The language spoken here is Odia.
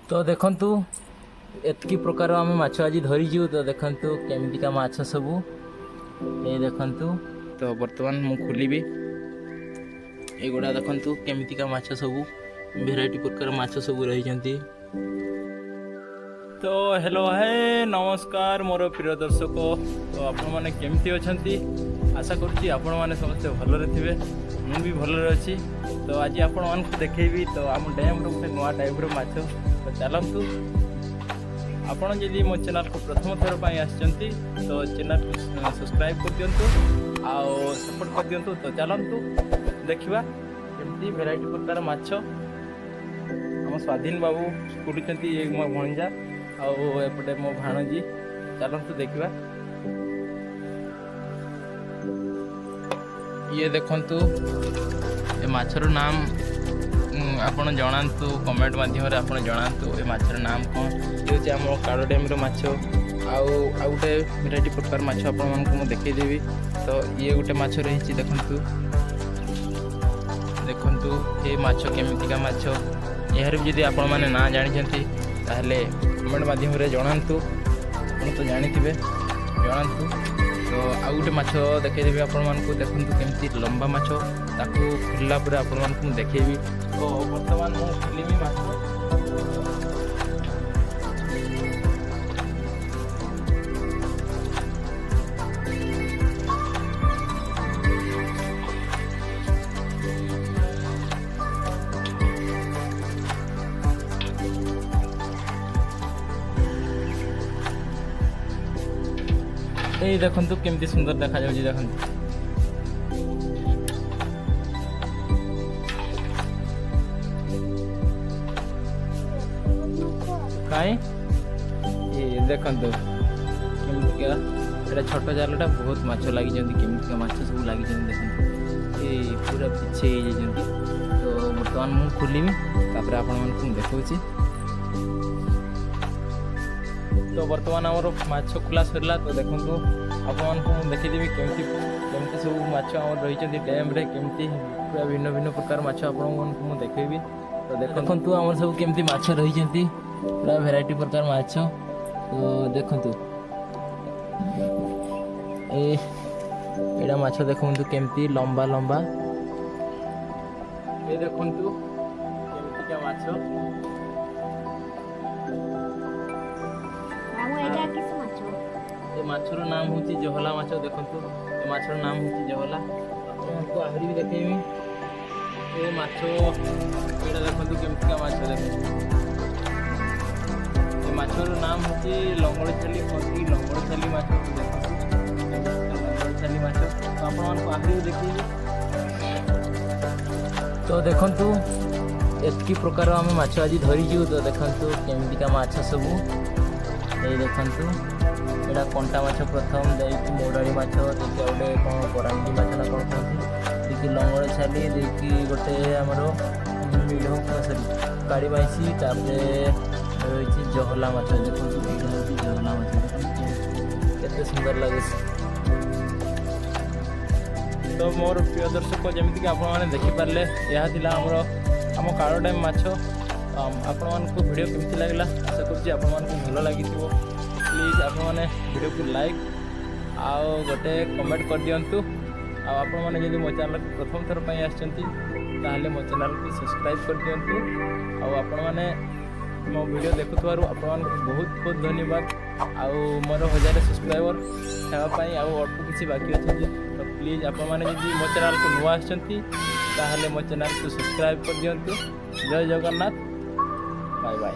ତ ଦେଖନ୍ତୁ, ଏତିକି ପ୍ରକାର ଆମେ ମାଛ ଆଜି ଧରିଛୁ। ତ ଦେଖନ୍ତୁ କେମିତିକା ମାଛ ସବୁ, ଏଇ ଦେଖନ୍ତୁ। ତ ବର୍ତ୍ତମାନ ମୁଁ ଖୋଲିବି ଏଗୁଡ଼ା। ଦେଖନ୍ତୁ କେମିତିକା ମାଛ ସବୁ, ଭେରାଇଟି ପ୍ରକାର ମାଛ ସବୁ ରହିଛନ୍ତି। ତ ହ୍ୟାଲୋ, ହେ, ନମସ୍କାର ମୋର ପ୍ରିୟ ଦର୍ଶକ। ତ ଆପଣମାନେ କେମିତି ଅଛନ୍ତି? ଆଶା କରୁଛି ଆପଣମାନେ ସମସ୍ତେ ଭଲରେ ଥିବେ। ମୁଁ ବି ଭଲରେ ଅଛି। ତ ଆଜି ଆପଣମାନଙ୍କୁ ଦେଖେଇବି ତ ଆମ ଡ୍ୟାମ୍ର ଗୋଟେ ନୂଆ ଟାଇପ୍ର ମାଛ। ତ ଚାଲନ୍ତୁ। ଆପଣ ଯଦି ମୋ ଚ୍ୟାନେଲକୁ ପ୍ରଥମ ଥର ପାଇଁ ଆସିଛନ୍ତି, ତ ଚ୍ୟାନେଲକୁ ସବସ୍କ୍ରାଇବ୍ କରିଦିଅନ୍ତୁ ଆଉ ସପୋର୍ଟ କରିଦିଅନ୍ତୁ। ତ ଚାଲନ୍ତୁ ଦେଖିବା କେମିତି ଭେରାଇଟି ପ୍ରକାର ମାଛ ଆମ ସ୍ୱାଧୀନ ବାବୁ ଖୋଲୁଛନ୍ତି। ଇଏ ମୋ ଭଣଜା ଆଉ ଏପଟେ ମୋ ଭାଣଜି। ଚାଲନ୍ତୁ ଦେଖିବା। ଇଏ ଦେଖନ୍ତୁ, ଏ ମାଛର ନାମ ଆପଣ ଜଣାନ୍ତୁ, କମେଣ୍ଟ ମାଧ୍ୟମରେ ଆପଣ ଜଣାନ୍ତୁ ଏ ମାଛର ନାମ କ'ଣ। ଇଏ ହେଉଛି ଆମ କାଳ ଡ୍ୟାମ୍ର ମାଛ। ଆଉ ଆଉ ଗୋଟେ ଭେରାଇଟି ପ୍ରକାର ମାଛ ଆପଣମାନଙ୍କୁ ମୁଁ ଦେଖେଇଦେବି। ତ ଇଏ ଗୋଟେ ମାଛ ରହିଛି। ଦେଖନ୍ତୁ, ଦେଖନ୍ତୁ ଏ ମାଛ କେମିତିକା ମାଛ। ଏହାର ବି ଯଦି ଆପଣମାନେ ନାଁ ଜାଣିଛନ୍ତି, ତାହେଲେ କମେଣ୍ଟ ମାଧ୍ୟମରେ ଜଣାନ୍ତୁ। ଆପଣ ତ ଜାଣିଥିବେ, ଜଣାନ୍ତୁ। ତ ଆଉ ଗୋଟେ ମାଛ ଦେଖେଇଦେବି ଆପଣମାନଙ୍କୁ। ଦେଖନ୍ତୁ କେମିତି ଲମ୍ବା ମାଛ। ତାକୁ ଖୋଲିଲା ପରେ ଆପଣମାନଙ୍କୁ ମୁଁ ଦେଖେଇବି। ତ ବର୍ତ୍ତମାନ ମୁଁ ଖୋଲିବି ମାଛ। ଏଇ ଦେଖନ୍ତୁ କେମିତି ସୁନ୍ଦର ଦେଖାଯାଉଛି, ଦେଖନ୍ତୁ। କାଇଁ ଏ ଦେଖନ୍ତୁ କେମିତିକା। ଏଇଟା ଛୋଟ ଜାଲଟା, ବହୁତ ମାଛ ଲାଗିଛନ୍ତି। କେମିତିକା ମାଛ ସବୁ ଲାଗିଛନ୍ତି ଦେଖନ୍ତୁ। ଏ ପୁରା ପିଛେଇ ହେଇଯାଇଛନ୍ତି। ତ ବର୍ତ୍ତମାନ ମୁଁ ଖୋଲିବି, ତାପରେ ଆପଣମାନଙ୍କୁ ମୁଁ ଦେଖାଉଛି। ତ ବର୍ତ୍ତମାନ ଆମର ମାଛ ଖୋଲା ସରିଲା। ତ ଦେଖନ୍ତୁ, ଆପଣମାନଙ୍କୁ ମୁଁ ଦେଖେଇଦେବି କେମିତି କେମିତି ସବୁ ମାଛ ଆମର ରହିଛନ୍ତି ଡ୍ୟାମ୍ରେ, କେମିତି ପୁରା ଭିନ୍ନ ଭିନ୍ନ ପ୍ରକାର ମାଛ ଆପଣମାନଙ୍କୁ ମୁଁ ଦେଖେଇବି। ତ ଦେଖନ୍ତୁ ଆମର ସବୁ କେମିତି ମାଛ ରହିଛନ୍ତି, ପୁରା ଭେରାଇଟି ପ୍ରକାର ମାଛ। ତ ଦେଖନ୍ତୁ, ଏ ଏଇଟା ମାଛ ଦେଖନ୍ତୁ କେମିତି ଲମ୍ବା ଲମ୍ବା। ଏ ଦେଖନ୍ତୁ କେମିତିକା ମାଛ। ମାମୁଁ, ଏଇଟା କିସ ମାଛ? ଏ ମାଛର ନାମ ହେଉଛି ଜହଲା ମାଛ। ଦେଖନ୍ତୁ, ଏ ମାଛର ନାମ ହେଉଛି ଜହଲା। ଆପଣଙ୍କୁ ଆହୁରି ବି ଦେଖେଇବି ଏ ମାଛ। ଏଇଟା ଦେଖନ୍ତୁ କେମିତିକା ମାଛ ଦେଖନ୍ତୁ। ଏ ମାଛର ନାମ ହେଉଛି ଲଙ୍ଗଳ ଛାଲି କହନ୍ତି, ଲଙ୍ଗଳ ଛାଲି ମାଛ। ଦେଖନ୍ତୁ ଲଙ୍ଗଳ ଛାଲି ମାଛ। ତ ଆପଣମାନଙ୍କୁ ଆହୁରି ବି ଦେଖେଇବି। ତ ଦେଖନ୍ତୁ ଏତିକି ପ୍ରକାର ଆମେ ମାଛ ଆଜି ଧରିଛୁ। ତ ଦେଖନ୍ତୁ କେମିତିକା ମାଛ ସବୁ, ଏଇ ଦେଖନ୍ତୁ। ଏଇଟା କଣ୍ଟା ମାଛ ପ୍ରଥମ, ଦେଇକି ମୌରାଳି ମାଛ, ଦେଇକି ଆଉ ଗୋଟେ କ'ଣ କରାଣ୍ଡି ମାଛ ନା କ'ଣ କୁହନ୍ତି, ଦେଇକି ଲଙ୍ଗଳ ଛାଲି, ଦେଇକି ଗୋଟେ ଆମର ମିଢ଼, ସରି, କାଳି ବାଇଁଶି, ତାପରେ ରହିଛି ଜହଲା ମାଛ। ଦେଖନ୍ତୁ, ଏଇଟା ହେଉଛି ଜହଲା ମାଛ। ଦେଖନ୍ତୁ କେତେ ସୁନ୍ଦର ଲାଗୁଛି। ତ ମୋର ପ୍ରିୟ ଦର୍ଶକ, ଯେମିତିକି ଆପଣମାନେ ଦେଖିପାରିଲେ, ଏହା ଥିଲା ଆମର ଆମ କାଳ ଡ୍ୟାମ୍ ମାଛ। ଆପଣମାନଙ୍କୁ ଭିଡ଼ିଓ କେମିତି ଲାଗିଲା? ଆଶା କରୁଛି ଆପଣମାନଙ୍କୁ ଭଲ ଲାଗିଥିବ। ପ୍ଲିଜ୍ ଆପଣମାନେ ଭିଡ଼ିଓକୁ ଲାଇକ୍ ଆଉ ଗୋଟେ କମେଣ୍ଟ କରିଦିଅନ୍ତୁ। ଆଉ ଆପଣମାନେ ଯଦି ମୋ ଚ୍ୟାନେଲକୁ ପ୍ରଥମ ଥର ପାଇଁ ଆସିଛନ୍ତି, ତାହେଲେ ମୋ ଚ୍ୟାନେଲକୁ ସବସ୍କ୍ରାଇବ୍ କରିଦିଅନ୍ତୁ। ଆଉ ଆପଣମାନେ ମୋ ଭିଡ଼ିଓ ଦେଖୁଥିବାରୁ ଆପଣମାନଙ୍କୁ ବହୁତ ବହୁତ ଧନ୍ୟବାଦ। ଆଉ ମୋର 1000 ସବସ୍କ୍ରାଇବର ହେବା ପାଇଁ ଆଉ ଅଳ୍ପ କିଛି ବାକି ଅଛନ୍ତି। ତ ପ୍ଲିଜ୍ ଆପଣମାନେ ଯଦି ମୋ ଚ୍ୟାନେଲକୁ ନୂଆ ଆସିଛନ୍ତି, ତାହେଲେ ମୋ ଚ୍ୟାନେଲକୁ ସବସ୍କ୍ରାଇବ୍ କରିଦିଅନ୍ତୁ। ଜୟ ଜଗନ୍ନାଥ, ବାଏ ବାଏ।